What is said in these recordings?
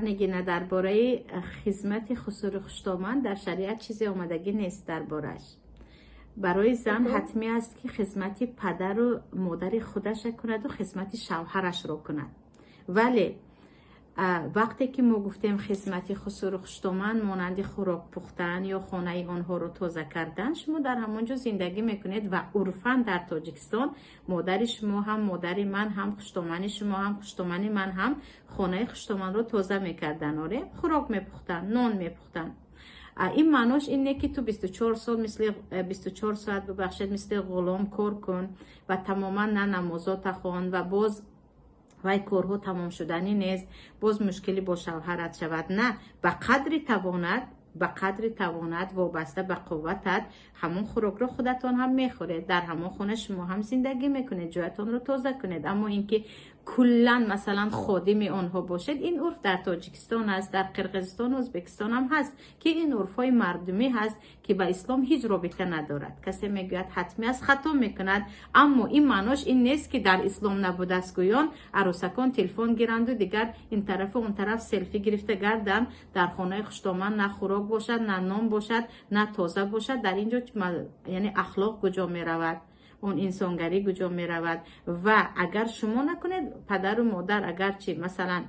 Нигина, дар бораи хизмати хусуру хуштоман дар шариат чизе омадагӣ нест дар бораш. Барои зан ҳатмӣ аст, ки хизмати падару модари худаша кунаду хизмати шавҳарашро кунад. Вале вақте ки мо гуфтем хизмати хусуру хуштоман, монанди хӯрок пухтан ё хонаи онҳоро тоза кардан, шумо дар ҳамон ҷо зиндагӣ мекунед ва урфан дар Тоҷикистон модари шумо ҳам, модари ман ҳам, хуштомани шумо ҳам, хуштомани ман ҳам хонаи хуштоманро тоза мекарданд, оре, хӯрок мепухтанд, нон мепухтанд. Ин маънош ин не, ки ту 24 сол мисли 24 соат, бубахшед, мисли ғулом кор кун ва тамоман на намозота хон ва боз вай корҳо тамомшуданӣ нест, боз мушкилӣ бо шавҳарат шавад. На, ба қадри тавонат, ба қадри тавонат, вобаста ба қувватат ҳамон хӯрокро худатон ҳам мехӯред, дар ҳамон хона шумо ҳам зиндагӣ мекунед, ҷоятонро тоза кунед. Аммо ин ки куллан, масалан, ходими онҳо бошед, ин урф дар Тоҷикистон аст, дар Қирғизистон, Ӯзбекистон ҳам ҳаст, ки ин урфҳои мардумӣ ҳаст, ки ба ислом ҳеҷ робита надорад. Касе мегӯяд ҳатмӣ аст, хато мекунад. Аммо ин маънош ин нест, ки дар ислом набудааст гӯён арӯсакон телефон гиранду дигар ин тарафу он тараф селфи гирифта гарданд. Дар хонаи хуштоман на хӯрок бошад, на нон бошад, на тоза бошад. Дар ин ҷо, яъне, ахлоқ куҷо меравад, он инсонгарӣ куҷо меравад? Ва агар шумо накунед, падару модар агарчи, масалан,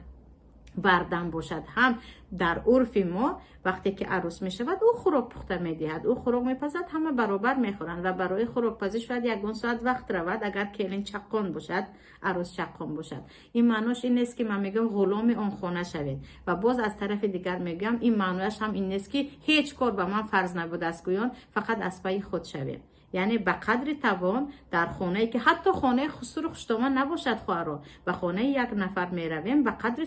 бардам бошад ҳам, дар урфи мо вақте ки арӯс мешавад, ӯ хӯрок пухта медиҳад, ӯ хӯрок мепазад, ҳама баробар мехӯранд. Ва барои хӯрокпазӣ шояд ягон соат вақт равад, агар келин чаққон бошад, арӯс чаққон бошад. Ин маънош ин нест, ки ман мегӯям ғуломи он хона шавед. Ва боз аз тарафи дигар мегӯям, ин маънояш ҳам ин нест, ки ҳеҷ кор ба ман фарз набудааст гӯён фақат аз пайи худ шавем. Яъне, ба қадри тавон дар хонае, ки ҳатто хонаи хусуру хуштоман набошад, хоҳаро, ба хонаи як нафар меравем, ба қадри